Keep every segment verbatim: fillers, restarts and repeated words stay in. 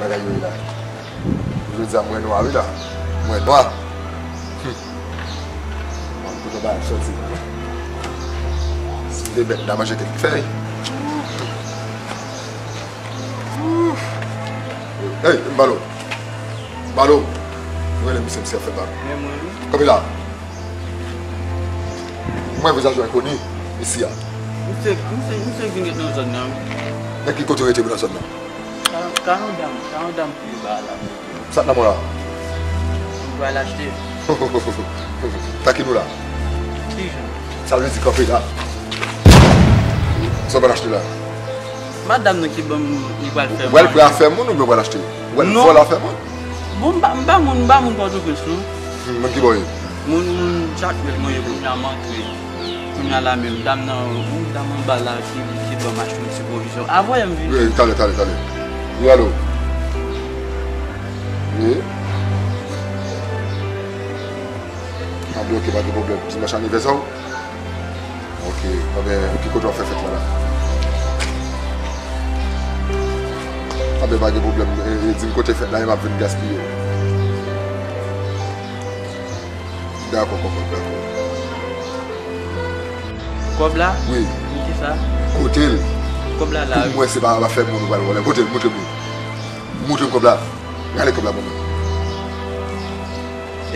Bagay yo ye la. Jodi a mwen nwa wi la. Mwen nwa. Hmm. Mwen kote bagay soti. Si m te bèt, m ta manje kèk fèy. Hey, m balo. Balo. Mwen rele misye, misye ap fè bak. Men mwen wi. Kanpe la. Mwen vizaj ou enkoni isi a. Misye, misye, misye vin ret nan zòn nan wi. Nan ki kote ou rete nan zòn nan? Ka, ka yon dam, ka yon dam ki ba la. Sa k nan men w la? Mwen pral achte. Takin ou la. Kijan? Sa vle di kanpe la. Sa w pral achte la? Madanm nan ki ban m, li pral fè m. Ou pral fè moun oubyen ou pral achte? Ou pral vòlè afè moun? Bon, m pa, m pa moun, m pa moun Pòtoprens non. Hmm, moun ki bò w ye? Moun, moun Jakmèl mwen ye, kounye a m antre. Kounye a la menm, dam nan, yon dam anba la ki, ki ban m achte yon ti pwovizyon. A voye m vini. Wi, talè, talè, talè. Wi, alo. Wi. A, byen, ok, pa gen pwoblèm. Dimanch anivèsè w? Ok, enben, ki kote w ap fè fèt la la? Enben, pa gen pwoblèm. E, e, di m kote fèt la ye, m ap vin gaspiye. Dakò, kòkòt, dakò. Kòb la? Wi. Pou kisa? Kote l? Kòb la la, wi. Pou mwen, se pa afè moun ou pral vòlè. Kote l? Montre m li. Montre m kòb la. Rale kòb la ban mwen.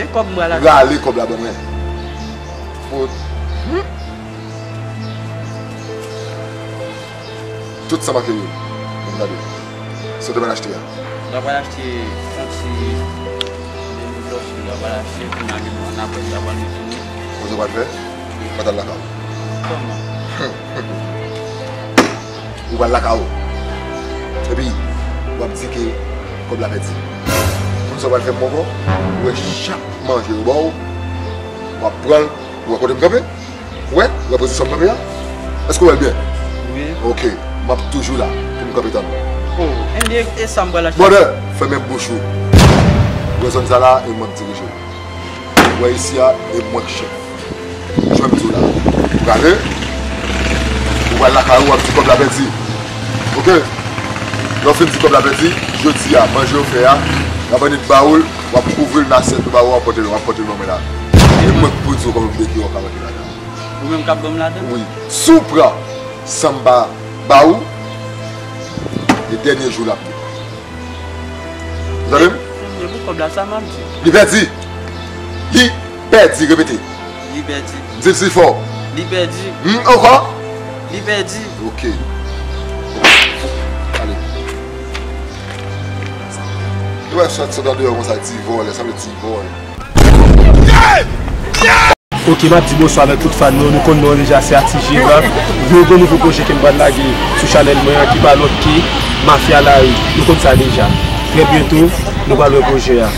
E kòb mwen la. Rale kòb la ban mwen. Fo. Hmm. Tout sa make yo. Bon, gade. Sa w te pral achte a. Mwen pral achte yon ti demi blòch, mwen pral achte pou n ale nan apre sa pral retounen. Konsa w pral fè? Wi. Mwen t al lakay ou. Kòman? Ou pral lakay ou. Epi, w ap di ke kòb la pèdi. Konn sa w pral fè m ankò? Ou wè chak manje yo ba w, w ap pran l, ou wè kote m kanpe? Ou wè? Ou wè pozisyon m kanpe a? Èske w wè l byen? Wi. Ok, m ap toujou la pou m kanpe tann ou. Oh, enben, e sa m pral achte. Brother, fèmen bouch ou. Ou wè zòn sa la, e mwen k dirije w. Ou wè isi a, e mwen k chèf. Jan m di w la. Ou prale, ou pral lakay ou, w ap di kòb la pèdi. Ok? Lè w fin di kòb la pèdi, jodi a, manje yo fè a, n ap annik ba ou l, w ap kouvri l nan asyèt nou ba ou, w ap pote l, w ap pote l ban mwen la. E mwen k pou di w kòman m dekri w ka rantre ladan. Ou menm k ap ban m ladan? Wi. Si w pran san m ba, ba ou, e dènye jou l ap ye. Ou tande m? E pou kòb la, sa m ap di? Li pèdi. Li pèdi, repete. Li pèdi. Di l pi fò. Li pèdi. Hmm, ankò? Li pèdi. Ok. Ale. Ou wè sòt, sòt andeyò konsa, ti vòlè, sa vle ti vòlè. Ok, m ap di bonswa avèk tout fan nou. Nou konn non deja, se Atis Jiraf. Yon gwo nouvo pwojè ke m pral lage sou chanèl mwen an, ki pa lòt ke Mafya Lari. Nou konn sa deja. Trè byento, nou pral wè pwojè a.